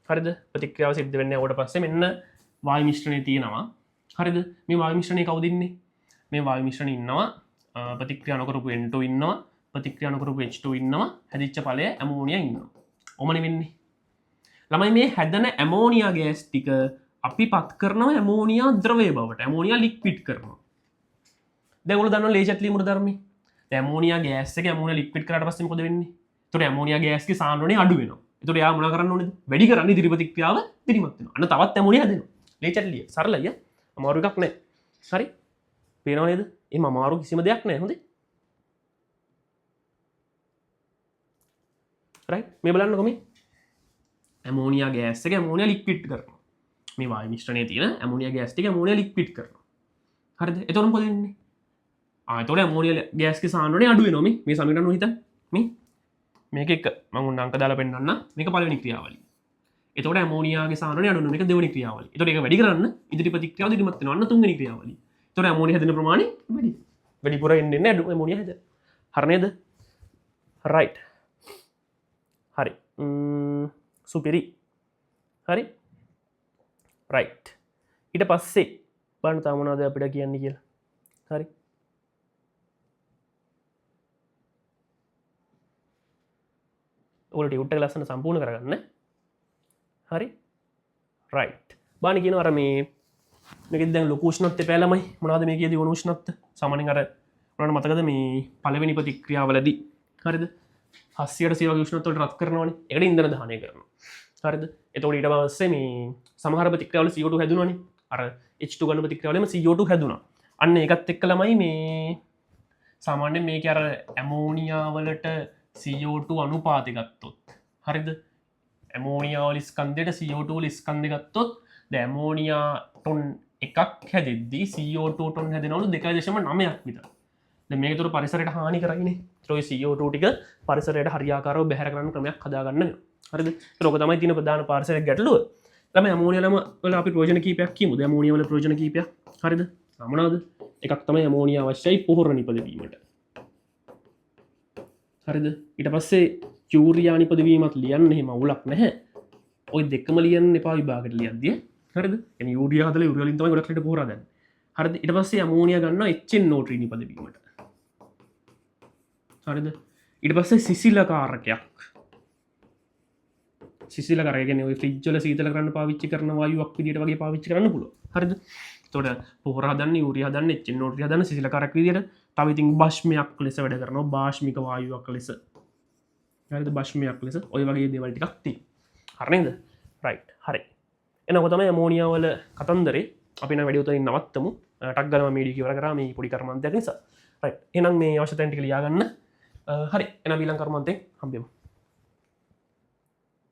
හරිද? ප්‍රතික්‍රියාව සිද්ධ වෙන්න ඇරියට පස්සේ මෙන්න වායු මිශ්‍රණය තියෙනවා. හරිද? මේ වායු මිශ්‍රණය කවුද ඉන්නේ? මේ වායු මිශ්‍රණය ඉන්නවා ප්‍රතික්‍රියා නොකරපු N2 ඉන්නවා, ප්‍රතික්‍රියා නොකරපු H2 ඉන්නවා, හැදිච්ච ඵලය ඇමෝනියා ඉන්නවා. ඔමනේ වෙන්නේ. ළමයි මේ හැදෙන ඇමෝනියා ගෑස් ටික අපි පත් කරනවා ඇමෝනියා ද්‍රවය බවට, ඇමෝනියා ලික්විඩ් කරනවා. දැන් ඔයාලා දන්නවා ලේජට් ලීමුර ධර්මයේ. දැන් ඇමෝනියා ගෑස් එක ඇමෝනියා ලික්විඩ් කරාට පස්සේ මොකද වෙන්නේ? එතකොට ඇමෝනියා ගෑස් එකේ සාන්ද්‍රණය අඩු වෙනවා. එතකොට එයා මොනා කරන්න ඕනේද? වැඩි කරන්න ඉදිරි ප්‍රතික්‍රියාව දිරිමත් වෙනවා. අන්න තවත් ඇමෝනියා හැදෙනවා. ලේචට්ලිය සරලයි අමාරු එකක් නෑ. හරි, පේනව නේද? එහෙම අමාරු කිසිම දෙයක් නෑ. හොඳේ, රයිට්. මේ බලන්නකො මේ ඇමෝනියා ගෑස් එක ඇමෝනියා ලික්විඩ් කරනවා. මේ වායු මිශ්‍රණයේ තියෙන ඇමෝනියා ගෑස් ටික ඇමෝනියා ලික්විඩ් කරනවා. හරිද? එතකොට මොකද වෙන්නේ? එතකොට ඇමෝනියා ගෑස් එක සාන්ද්‍රණය අඩු වෙනවා. මේ සමීකරණ හිතන්න. මේක එක මම උන් අංක දාලා පෙන්නන්න. මේක පළවෙනි ක්‍රියාවලිය. එතකොට ඇමෝනියාගේ සාන්ද්‍රණය අඩු වෙනවා. මේක දෙවෙනි ක්‍රියාවලිය. එතකොට ඒක වැඩි කරන්න ඉදිරි ප්‍රතික්‍රියාව දිරිමත් වෙනවා. අන්න තුන්වෙනි ක්‍රියාවලිය. එතකොට ඇමෝනියා හැදෙන ප්‍රමාණය වැඩි. වැඩිපුර එන්නේ නැහැ අඩු ඇමෝනියා හැදෙන. හරි නේද? රයිට්. හරි. සුපිරි. හරි. රයිට්. ඊට පස්සේ බලන්න තව මොනවද අපිට කියන්නේ කියලා. හරි. ඔයාලට ටියුට් එක ලස්සන සම්පූර්ණ කරගන්න. හරි. රයිට්. බලන්න කියනවා අර මේකෙන් දැන් ලොකු උෂ්ණත්වය පෑ ළමයි. මොනවද මේ කියදී ඕන උෂ්ණත්ව? සාමාන්‍යයෙන් අර ඔයාලට මතකද මේ පළවෙනි ප්‍රතික්‍රියාවලදී හරිද? 700ට 100 වගේ උෂ්ණත්ව වලට රත් කරනවනේ. ඒකට ඉන්ධන දහනය කරනවා. හරිද? එතකොට ඊට පස්සේ මේ සමහර ප්‍රතික්‍රියාවල CO2 හැදුණානේ. අර H2 ගන්න ප්‍රතික්‍රියාවලම CO2 හැදුණා. අන්න ඒකත් එක්ක ළමයි මේ සාමාන්‍යයෙන් මේකේ අර ඇමෝනියා වලට CO2 අනුපාතය ගත්තොත් හරිද? ඇමෝනියා වල ස්කන්ධයට CO2 වල ස්කන්ධය ගත්තොත් දැන් ඇමෝනියා ටොන් එකක් හැදෙද්දී CO2 ton හැදෙනවලු 2.9ක් විතර. දැන් මේක ඒතර පරිසරයට හානි කරයිනේ. ඒතර ඔය CO2 ටික පරිසරයට හරියාකාරව බැහැර කරන්න ක්‍රමයක් හදාගන්න වෙනවා. හරිද? ඒතර ඔක තමයි තියෙන ප්‍රධාන පාරිසරික ගැටලුව. ළමයි ඇමෝනියා ළම වල අපි ප්‍රයෝජන කීපයක් කියමු. දැන් ඇමෝනියා වල ප්‍රයෝජන කීපයක්. හරිද? මොනවාද? එකක් තමයි ඇමෝනියා අවශ්‍යයි පොහොර නිපදවීමට. හරිද? ඊට පස්සේ යූරියා නිපදවීමත් ලියන්න එහෙම අවුලක් නැහැ. ඔය දෙකම ලියන්න එපා විභාගෙට ලියද්දී. හරිද? يعني යූරියා හදලා යූරියා වලින් තමයි ගොඩක් ලෙඩ පොහොර හදන්නේ. හරිද? ඊට පස්සේ ඇමෝනියා ගන්නවා HNO3 නිපදවීමට. හරිද? ඊට පස්සේ සිසිලකාරකයක්. සිසිලකාරය කියන්නේ ඔය ෆ්‍රිජ් වල සීතල කරන්න පාවිච්චි කරන වායුවක් විදියට වගේ පාවිච්චි කරන්න පුළුවන්. හරිද? එතකොට පොහොර හදන්න, යූරියා හදන්න, HNO3 හදන්න සිසිලකාරයක් විදියට. තව ඉතින් භස්මයක් ලෙස වැඩ කරනවා, භාෂ්මික වායුවක් ලෙස. හරිද? භස්මයක් ලෙස ඔය වගේ දේවල් ටිකක් තියෙනවා. හරි නේද? රයිට්. හරි. එහෙනම් ඔක තමයි ඇමෝනියා වල කතන්දරේ. අපි නම් වැඩි උතනින් නවත්තමු. ටක් ගාලා මම මේ වීඩියෝ ඉවර කරා මේ පොඩි කර්මාන්තයක් නිසා. රයිට්. එහෙනම් මේ අවශ්‍ය තැන් ටික ලියා ගන්න. හරි. එහෙනම් ඊළඟ කර්මාන්තයෙන් හම්බෙමු.